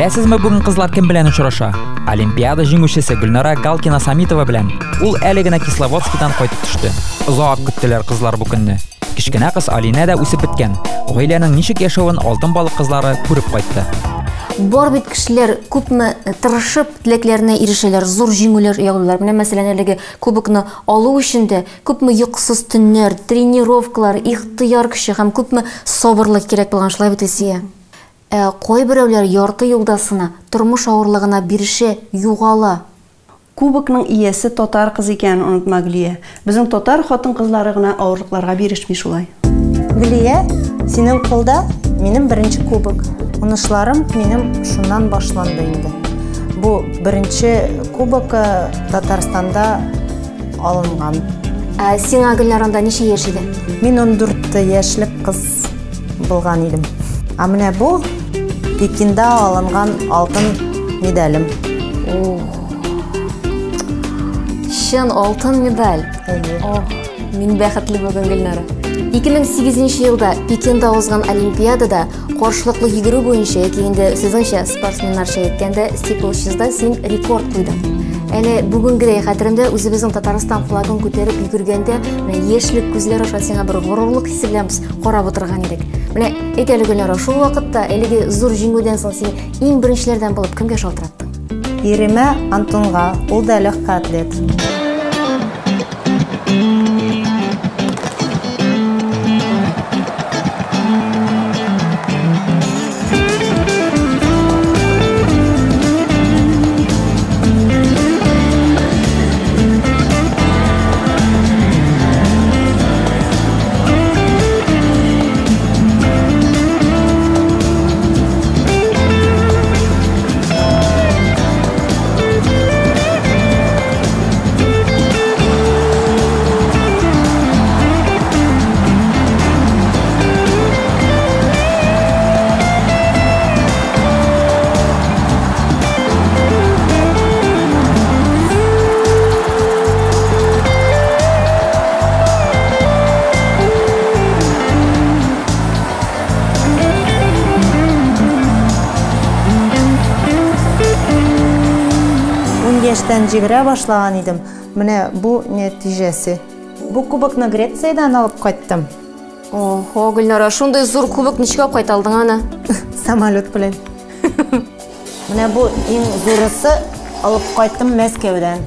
Беләсезме, бүген кызлар кем белән очраша? Олимпиада җиңүчесе Гөлнара Галкина-Самитова белән. Ул әле генә Кисловодскидан кайтып төште. Озак көттеләр кызлар бу көнне. Кечкенә кыз Алинә дә үсеп беткән. Гаиләнең ничек яшәвен алтын балык кызлары күреп кайтты. Бар бит кешеләр күпме тырышып теләкләренә ирешәләр, зур җиңүләр яулыйлар. Менә мәсәлән, әлеге кубокны алу өчен дә күпме йокысыз төннәр, тренировкалар, ихтыяр көче һәм күпме сабырлык кирәк булган, шулай бит, Илсөя? Ә кайберәүләр ярты юлда сына, тормыш авырлыгына бирешә, югала. Кубокның иясе татар кызы икәнен онытма, Гөлия. Безнең татар хатын-кызлары гына авырлыкларга бирешми шулай. Гөлия, синең кулда минем беренче кубок. Уңышларым минем шуннан башланды инде. Бу беренче кубок Татарстанда алынган. Ә сиңа, Гөлнара, анда ничә яшь иде? Мин 14 яшьлек кыз булган идем. Ә менә бу Пекинда алынган алтын медалем. Чын алтын медаль. Әйе. Мин бәхетле бүген, Гөлнара. 2008 елда Пекинда узган Олимпиадада каршылыклы йөгерү буенча яки инде сезнеңчә спортсменнарча әйткәндә стиплчезда син рекорд куйдың. Әле бүгенгедәй хәтеремдә, үзебезнең Татарстан флагын күтәреп йөгергәндә, менә яшьлек күзләр аша сиңа бер горурлык хисе белән без карап утырган идек. Менә әйт әле, Гөлнара, шул вакытта әлеге зур җиңүдән соң син иң беренчеләрдән булып кемгә шалтыраттың? Иремә Антонга, ул да легкий атлет. Яшьтән җигерә башлаган идем. Менә бу нәтиҗәсе. Бу кубокны Грециядән алып кайттым. Охо, Гөлнара, шундый зур кубок ничек алып кайта алдың аны? Самолет белән. Менә бу иң зурысы, алып кайттым Мәскәүдән.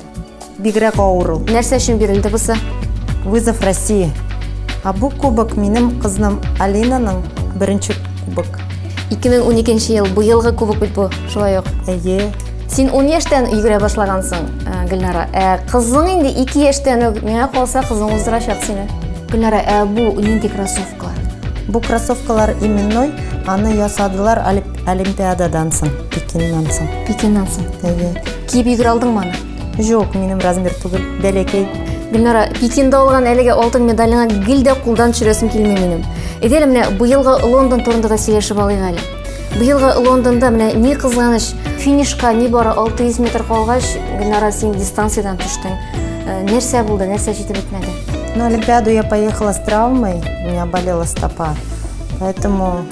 Бигрәк авыр ул. Нәрсә өчен бирелде бусы? Вызов России. А бу кубок минем кызым Алинаның беренче кубок. 2012 ел, быелгы кубок бит бу, шулай ук. Әйе. Син 10 яшьтән йөгерә башлагансың, Гөлнара. Ә кызың инде 2 яшьтән үк, миңа калса, кызың уздырачак сине. Гөлнара, ә бу нинди кроссовкалар? Бу кроссовкалар именной, аны ясадылар Олимпиададан соң, Пекиннан соң. Пекиннан соң. Әйе. Киеп йөгерә алдыңмы аны? Юк, минем размер түгел, бәләкәй. Гөлнара, Пекинда алган әлеге алтын медалеңа гел дә кулдан төшерәсем килми минем. Әйдә әле, менә быелгы Лондон турында да сөйләшеп алыйк әле. Быелгы Лондонда менә ни кызганыч, финишка нибары 600 метр калгач, Гөлнара, син дистанциядән төштең. Нәрсә булды, нәрсә җитеп бетмәде? На Олимпиаду я поехала с травмой, у меня болела стопа, поэтому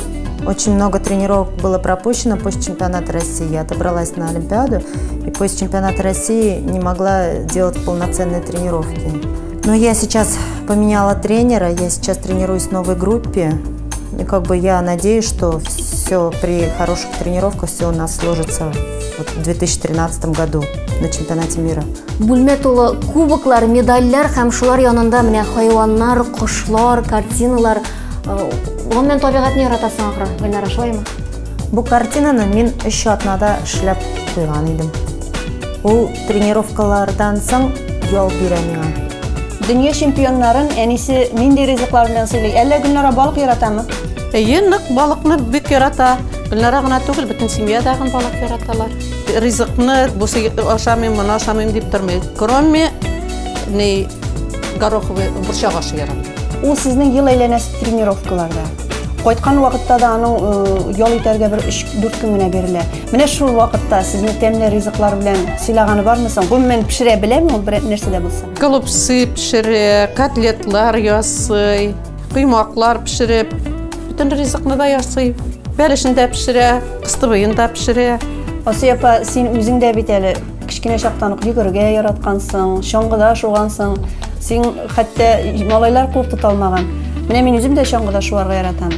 очень много тренировок было пропущено после чемпионата России. Я отобралась на Олимпиаду, и после чемпионата России не могла делать полноценные тренировки. Но я сейчас поменяла тренера, я сейчас тренируюсь в новой группе. И я надеюсь, что все при хороших тренировках все у нас сложится в 2013 году на чемпионате мира. Бүлмә тулы кубоклар, медальләр һәм шулар янында менә хайваннар, кошлар, картиналар. Гомумән табигатьне яратасың ахры, Гөлнара, шулаймы? Бу картинаны мин өч атнада эшләп куйган идем. Ул тренировкалардан соң ял бирә миңа. Дөнья чемпионнарын әнисе нинди ризыклар белән сыйлый? Әллә Гөлнара балык яратамы? Әйе, нык балыкны бик ярата. Гөлнара гына түгел, бөтен семья дагын балык яраталар. Ризыкны бусы ашамыйм, моны ашамыйм дип тормый. Кроме ни гороховый борчак ашы ярата. Ул сезнең ел әйләнәсе тренировкаларда. Кайткан вакытта да аның ял итәргә бер өч-дүрт көн генә бирелә. Менә шул вакытта сезне тәмле ризыклар белән сыйлаганы бармы соң? Гомумән пешерә беләме ул берәр нәрсә дә булса? Голубцы пешерә, котлетлар ясый, коймаклар пешереп, бөтен ризыкны да ясый. Бәлешен дә пешерә, кыстыбыен да пешерә. Асия апа, син үзең дә бит әле кечкенә чактан ук йөгерергә яраткансың, чаңгыда шугансың. Син хәтта малайлар куып тота алмаган. Менә мин үзем дә чаңгыда шуарга яратам.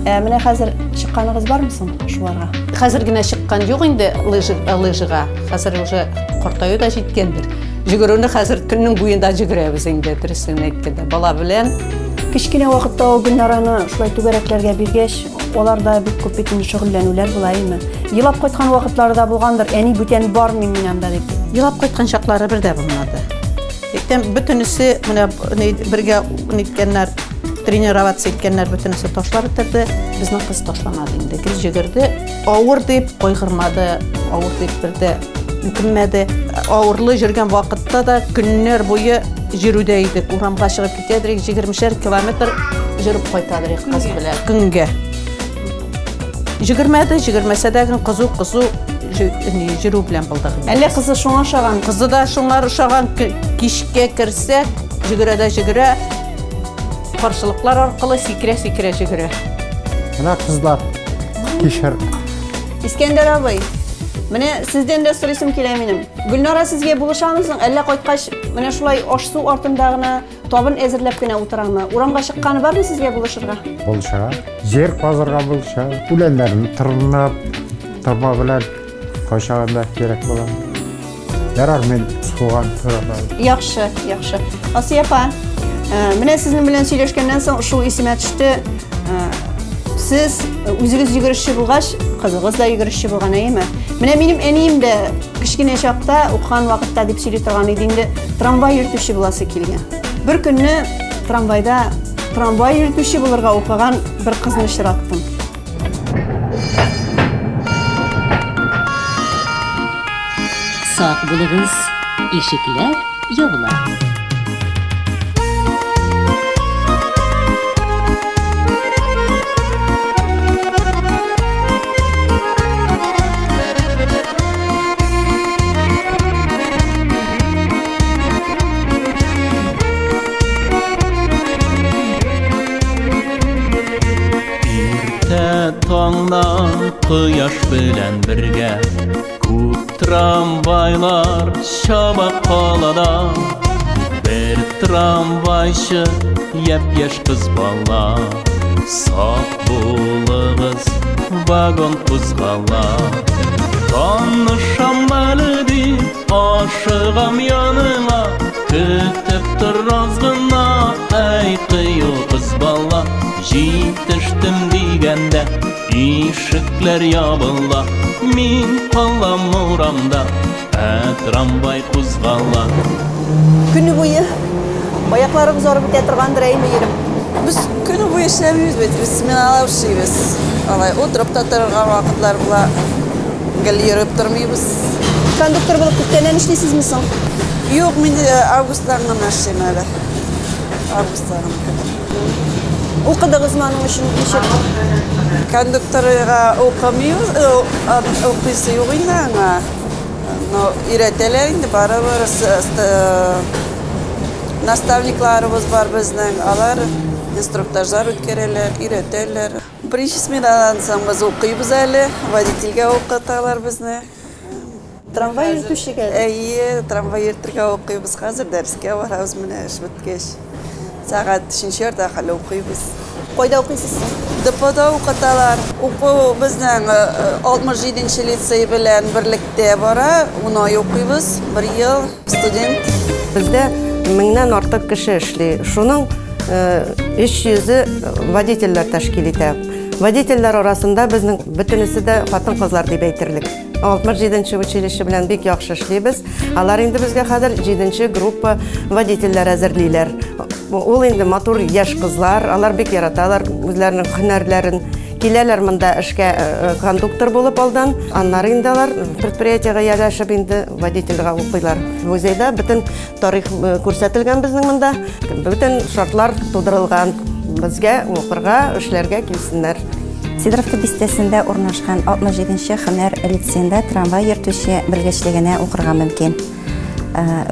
Ә менә хәзер чыкканыгыз бармы соң шуарга? Хәзер генә чыккан юк инде лыжига. Хәзер уже картаю да җиткәндер. Йөгерүне хәзер көннең буенда йөгерәбез инде, дөресен әйткәндә. Бала белән. Кечкенә вакытта ул Гөлнараны шулай түгәрәкләргә биргәч, алар да бик күп бит инде шөгыльләнүләр була, әйеме? Елап кайткан вакытлары да булгандыр, әни бүтән бармыйм мин анда дип. Елап кайткан чаклары бер дә булмады. Әйтәм, бөтенесе менә бергә ниткәннәр, тренироваться иткәннәр бөтенесе ташлап бетерде. Безнең кыз ташламады инде. Гел йөгерде. Авыр дип кайгырмады, авыр дип бер дә үкенмәде. Авырлы йөргән вакытта да көннәр буе йөрүдә идек. Урамга чыгып китәдек, 20 километр йөреп кайтадык кыз белән көнгә. Йөгермәде, йөгермәсә дә кызу-кызу йөрү белән булдык. Әллә кызы шуңа ошаган? Кызы да шуңа ошаган. Кичкә керсә, йөгерә дә йөгерә. Каршылыклар аркылы сикерә-сикерә йөгерә. Менә кызлар кишер. Искәндәр абый, менә сездән дә сорыйсым килә минем. Гөлнара сезгә булышамы соң? Әллә кайткач менә шулай аш-су артында гына табын әзерләп кенә утырамы? Урамга чыкканы бармы сезгә булышырга? Булыша. Җир казырга булыша. Үләннәрне тырнап, тырма белән кайчагында кирәк була. Ярар, мин суган турап. Яхшы, яхшы. Асия апа, менә сезнең белән сөйләшкәннән соң шул исемә төште. Сез үзегез йөгерешче булгач, кызыгыз да йөгерешче булган, әйеме? Менә минем әнием дә кечкенә чакта, укыган вакытта дип сөйли торган иде инде, трамвай йөртүче буласы килгән. Бер көнне трамвайда трамвай йөртүче булырга укыган бер кызны очраттым. Сак булыгыз, ишекләр ябыла. Таңнан кояш белән бергә күп трамвайлар чаба калада. Бер трамвайчы япь-яшь кыз бала. Сак булыгыз, вагон кузгала. Танышам әле дип ашыгам яныңа, көтеп тор аз гына, әй кыю кыз бала. Җитештем дигәндә ишекләр ябыла, мин калам урамда, ә трамвай кузгала. Көне буе аякларыбыз арып бетә торгандыр, әйме, ирем? Без көне буе эшләмибез бит, без сменалап эшлибез. Алай утырып та торырга вакытлар була, гел йөреп тормыйбыз. Кондуктор булып күптәннән эшлисезме соң? Юк, мин августтан гына эшлим әле. Августта гына. Укыдыгызмы аның өчен ничек? Кондукторга укымыйбыз, укыйсы юк инде аңа. Но өйрәтәләр инде, барыбер наставникларыбыз бар безнең, алар инструктажлар үткәрәләр, өйрәтәләр. Беренче сменадан соң без укыйбыз әле, водительгә укыталар безне. Трамвай йөртүчегә? Әйе, трамвай йөртергә укыйбыз хәзер, дәрескә барабыз менә эш беткәч. Сәгать өченче ярда хәле укыйбыз. Кайда укыйсыз? ДПда укыталар. Уку безнең 67 лицей белән берлектә бара. 10 ай укыйбыз, бер ел студент. Бездә 1000-нән артык кеше эшли. Шуның 300-е водительләр тәшкил итә. Водительләр арасында безнең бөтенесе дә хатын-кызлар дип әйтерлек. 67 училище белән бик яхшы эшлибез. Алар инде безгә хәзер 7 группа водительләр әзерлиләр. Ул инде матур яшь кызлар, алар бик яраталар үзләренең һөнәрләрен. Киләләр монда эшкә кондуктор булып алдан, аннары инде алар предприятиегә ияләшеп инде водительгә укыйлар. Музейда бөтен тарих күрсәтелгән безнең монда, бөтен шартлар тудырылган. Безгә укырга, эшләргә килсеннәр. Сидоровка бистәсендә урнашкан 67 һөнәр лицейында трамвай йөртүче белгечлегенә укырга мөмкин.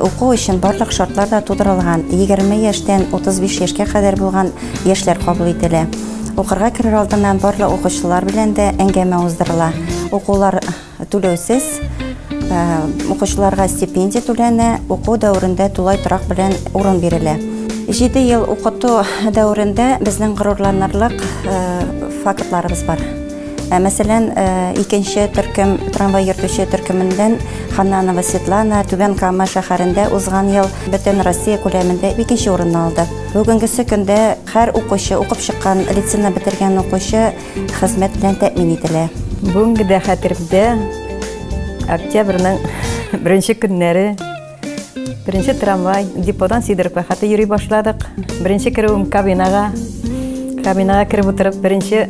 Уку өчен барлык шартлар да тудырылган. 20 яшьтән 35 яшькә кадәр булган яшьләр кабул ителә. Укырга керер алдыннан барлык укучылар белән дә әңгәмә уздырыла. Укулар түләүсез. Укучыларга стипендия түләнә, уку дәверендә тулай торак белән урын бирелә. 7 ел укыту дәверендә безнең горурланырлык фактларыбыз бар. Мәсәлән, икенче төркем трамвай йөртүче төркеменнән Ханнанова Светлана Түбән Кама шәһәрендә узган ел бөтен Россия күләмендә икенче урынны алды. Бүгенгесе көндә һәр укучы, укып чыккан, лицейны бетергән укучы хезмәт белән тәэмин ителә. Бүгенге дә хәтеремдә октябрьнең беренче көннәре, беренче трамвай деподан Сидоровка хәтле йөри башладык. Беренче керүем кабинага, кабинага кереп утырып, беренче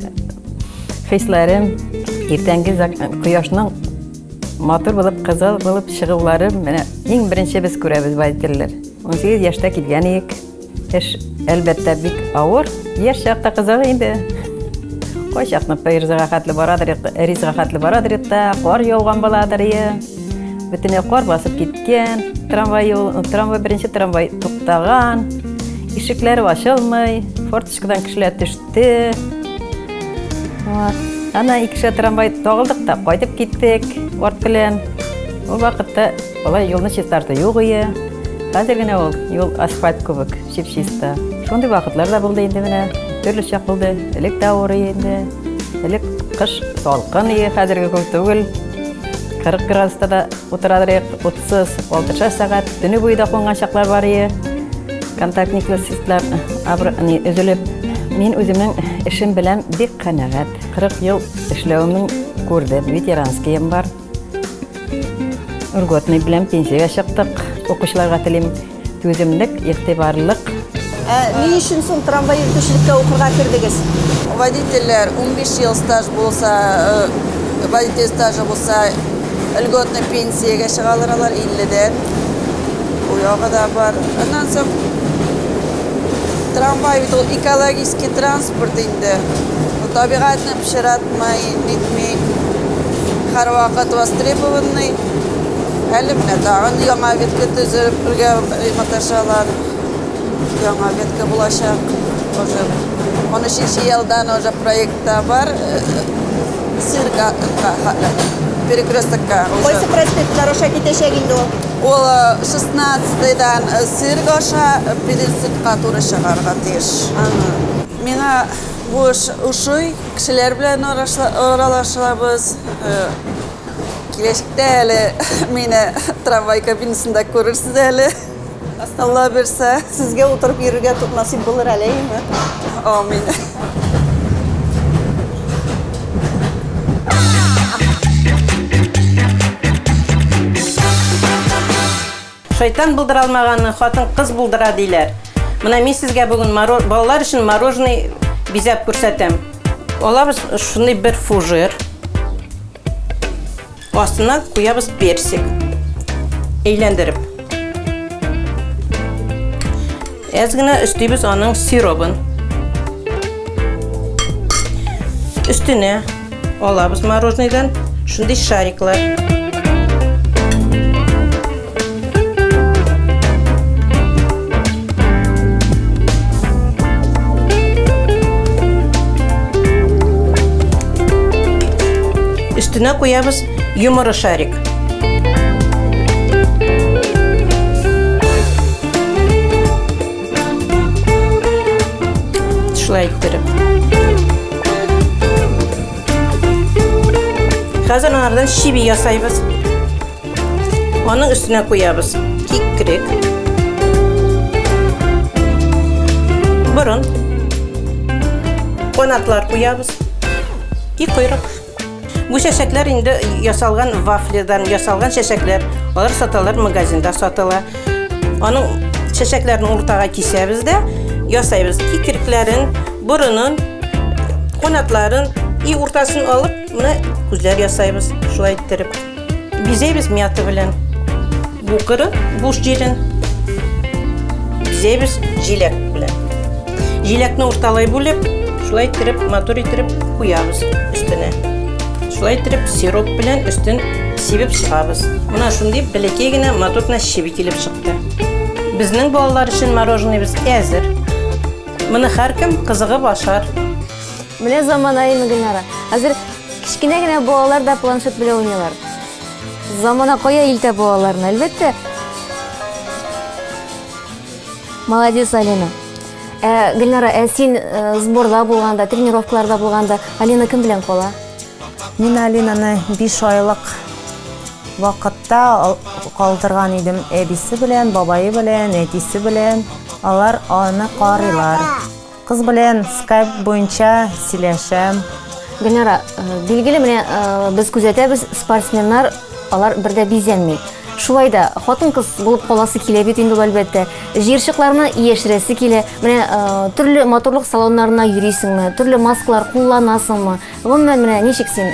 хисләрем, иртәнге кояшның матур булып, кызыл булып чыгулары, менә иң беренче без күрәбез водительләр. 18 яшьтә килгән идек. Эш, әлбәттә, бик авыр. Яшь чакта кызык инде. Кайчакны Ризага хәтле барадыр, Ризага хәтле барадыр та, кар яуган буладыр ие. Бөтенләй кар басып киткән, трамвай юл, трамвай беренче трамвай туктаган, ишекләре ачылмый, форточкадан кешеләр төште. Вот. Ана икешә трамвай тагылдык та кайтып киттек арт белән. Ул вакытта алай юлны чистарту юк ие. Хәзер генә ул юл асфальт кебек, чип-чиста. Шундый вакытлар да булды инде менә. Төрле чак булды. Элек тә авыр инде. Элек кыш салкын ие, хәзерге кебек түгел. 40 градуста да утырадыр идек, утсыз, алтышар сәгать төне буе да кунган чаклар бар ие. Контактниклы сестлар өзелеп. Мин үземнең эшем белән бик канәгать. 40 ел эшләвемнең күрде. Ветеранскием бар. Льготный белән пенсиягә чыктык. Укучыларга телим түземлек, игътибарлык. Ни өчен соң трамвай йөртүчелеккә укырга кердегез? Водительләр 15 ел стаж булса, водитель стажы булса, льготный пенсиягә чыгалар алар 50-дән. Ул ягы да бар. Аннан соң трамвай бит ул экологический транспорт инде. Ул табигатьне пычратмый, нитми. Һәрвакыт востребованный. Әле менә тагын яңа ветка төзеп бергә маташалар. Яңа ветка булачак. Уже он өченче елдан уже проектта бар. Цирка, перекрестокка уже. Кайсы проспектлар аша китәчәк инде ул? Ул 16-дан цирк аша пединститутка туры чыгарга тиеш. Миңа бу эш ошый, кешеләр белән аралашабыз. Киләчәктә әле мине трамвай кабинасында күрерсез әле. Алла бирсә. Сезгә утырып йөрергә насыйп булыр әле, әйеме? Амин. Шайтан булдыра алмаганны хатын-кыз булдыра диләр. Менә мин сезгә бүген балалар өчен мороженое бизәп күрсәтәм. Алабыз шундый бер фужер. Астына куябыз персик. Әйләндереп. Әз генә өстибез аның сиробын. Өстенә алабыз мороженыйдан шундый шариклар. Өстенә куябыз йомры шарик. Шулай иттереп. Хәзер анардан чиби ясайбыз. Аның өстенә куябыз кикрек. Борын. Канатлар куябыз. И койрык. Бу чәчәкләр инде ясалган вафлидан ясалган чәчәкләр. Алар саталар, магазинда сатыла. Аның чәчәкләрен уртага кисәбез дә ясайбыз. Кикрикләрен, борынын, канатларын и уртасын алып, менә күзләр ясайбыз. Шулай иттереп. Бизәйбез мята белән. Бу кыры, буш җирен бизәйбез җиләк белән. Җиләкне урталай бүлеп, шулай иттереп, матур иттереп куябыз өстенә. Шулай иттереп сироп белән өстен сибеп чыгабыз. Менә шундый бәләкәй генә матур гына чиби килеп чыкты. Безнең балалар өчен мороженоебыз әзер. Моны һәркем кызыгып ашар. Менә замана име, Гөлнара. Хәзер Кечкенә генә балалар да планшет белән уйныйлар. Замана кая илтә балаларны, әлбәттә. Молодец, Алина. Ә, Гөлнара, ә син э, сборда булганда, тренировкаларда булганда, Алина кем белән кала? Мин Алинаны 5 айлык вакытта калдырган идем әбисе белән, бабае белән, әтисе белән. Алар аны карыйлар. Кыз белән скайп буенча сөйләшәм. Гөлнара, э, билгеле менә э, без күзәтәбез, спортсменнар алар бер дә бизәнми. Шулай да хатын-кыз булып каласы килә бит инде ул, әлбәттә. Җыерчыкларны яшерәсе килә. Менә э, төрле матурлык салоннарына йөрисеңме, төрле маскалар кулланасыңмы? Гомумән, менә ничек син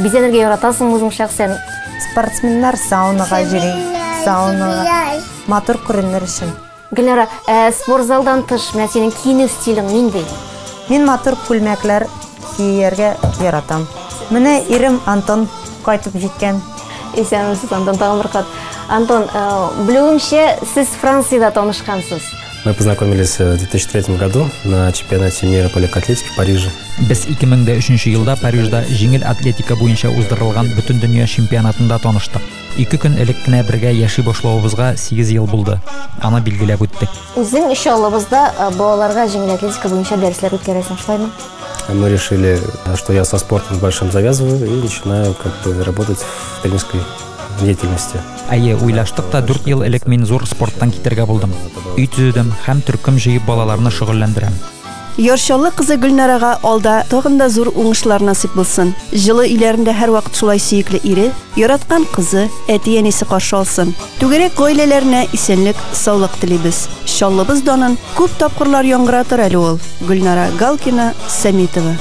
бизәнергә яратасыңмы үзең шәхсән? Спортсменнар саунага йөри. Саунага. Матур күренер өчен. Гөлнара, ә спортзалдан тыш, менә синең киенү стилең нинди? Мин матур күлмәкләр кияргә яратам. Менә ирем Антон кайтып җиткән. Исәнмесез, Антон, тагын бер кат. Антон, белүемчә, сез Франциядә танышкансыз. Мы познакомились в 2003 году на чемпионате мира по легкой атлетике в Париже. Без 2003 елда Парижда җиңел атлетика буенча уздырылган Бөтендөнья чемпионатында таныштык. Ике көн элек кенә бергә яши башлавыбызга 8 ел булды. Аны билгеләп үттек. Үзең Чаллыбызда э, балаларга җиңел атлетика буенча дәресләр үткәрәсең, шулаймы? Мы решили, что я со спортом большим завязываю и начинаю как бы работать в тренерской деятельности. Әйе, уйлаштык та 4 ел элек мин зур спорттан китәргә булдым. Өй төзедем һәм төркем җыеп балаларны шөгыльләндерәм. Яр Чаллы кызы Гөлнарага алда тагын да зур уңышлар насыйп булсын. Җылы өйләрендә һәрвакыт шулай сөекле ире, яраткан кызы, әти-әнисе каршы алсын. Түгәрәк гаиләләренә исәнлек, саулык телибез. Чаллыбыз данын күп тапкырлар яңгыратыр әле ул. Гөлнара Галкина, Сәмитова.